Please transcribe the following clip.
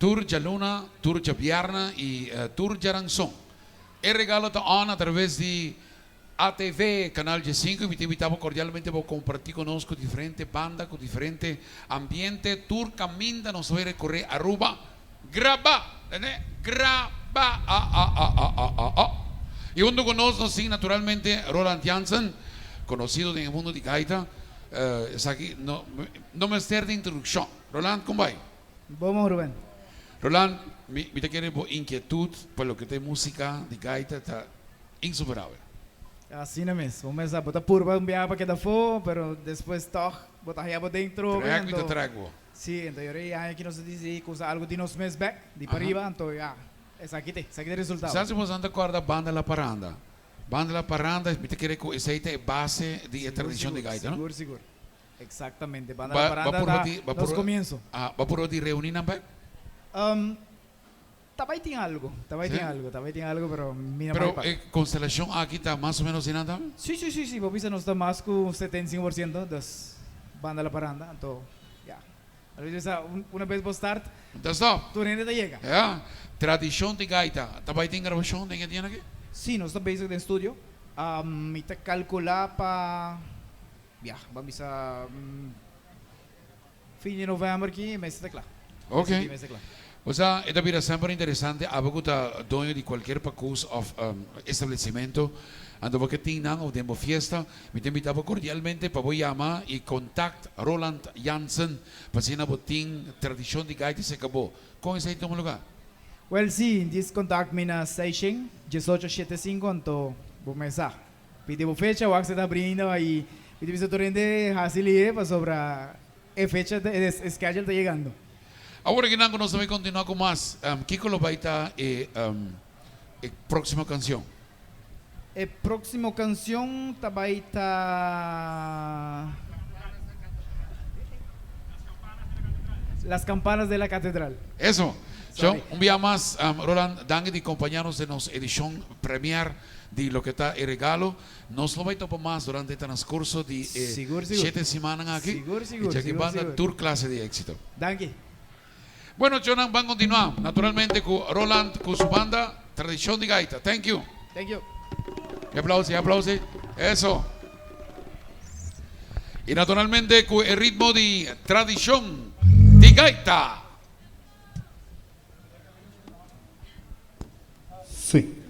Tur djaluna, tur djabièrnè i tur djaranson. E regalo ta on a traves di ATV, Canal 15 i mi ta invita bo cordialmente bo comparti cu nos cu diferente banda, cu diferente ambiente, tur caminda nos ta bay recorre Aruba. Graba! Tende? Graba! A a a a a a a. I hunto cu nos nos tin naturalmente Roland Jansen, conocido den e mundo di gaita. Esaki no no mester di introduccion. Roland, con bay? Bon bon Ruben. Roland, mi mi ta kere bo inkietud pa loke ta e musica di gaita ta insuperabel. Asina mes, bo mes sa bo ta purba un biaha pa keda afó, pero despues tòg bo ta haya bo den trobe, Trek mi ta anto trek bo. si, anto yora e aña aki nos a disidí ku usa algu di nos mes bèk, di pariba, anto ya, esaki t'e, esaki t'e resultado. Sa si bo ta kòrda Banda La Paranda? Banda La Paranda, mi ta kere ku esei ta e base di e Sigur, tradishon di sigur, gaita, no? sigur, sigur. Exactamente, Banda La Ba, ba Paranda purba ta di, ba nos purba, comienzo. ah, ba purba di reuni nan bek? Um, ta bay tin algo, ta bay Sí? tin algo, ta bay tin algo, pero mi no Pero bay pa. e constelacion aki ta mas o menos asina tambe? Sí, sí, sí, sí, bo bisa nos ta mas cu 75%, dus Banda La Paranda, anto, ya. Algo bisa, un, una bes bo start, Ta stop. tur hende ta yega. Ja, tradicion di gaita. Ta bay tin grabacion den e dia aki? Sí, nos ta bezig den studio. Um, mi ta calcula pa. Ya, ban bisa fin di november ki mester ta kla. Ok. Mester kla. Osea, e ta bira semper interesante abo ku ta doño di kualkier pakus òf establecimento, anto bo ke tin nan òf den bo fiesta, mi ta invita bo kordialmente pa bo yama i kontakt Roland Jansen pa asina bo tin tradishon di gaita serka bo. Kon esei tuma lugar? Wèl si, djis kontakt mi na seishen diesocho shete sinku anto bo mesa. Pidi bo fecha wak se ta brinda y mi ta bisa tur hende haci lihe pasobra e fecha ta e schedule ta yegando. Awor aki nan ku nos ta bai kontinuá ku mas. Kiko lo bai ta e e próksimo kanshon? E próksimo kanshon ta bai ta Las campanas de la catedral. Eso. Shon, un bia mas, Roland, danki di kompañá nos den nos edishon premier di loke ta e regalo. Nos lo bai topa mas durante e transcurso di e Sigur, sigur. shete simannan aki. Sigur, sigur, I djaki sigur, banda sigur. tur clase di exito. Danki. Bueno, chonan, ban continua naturalmente cu Roland cu su banda Tradicion di Gaita. Thank you. Thank you. E aplausi, e aplausi. Eso. I naturalmente cu e ritmo di Tradicion di Gaita. Sí.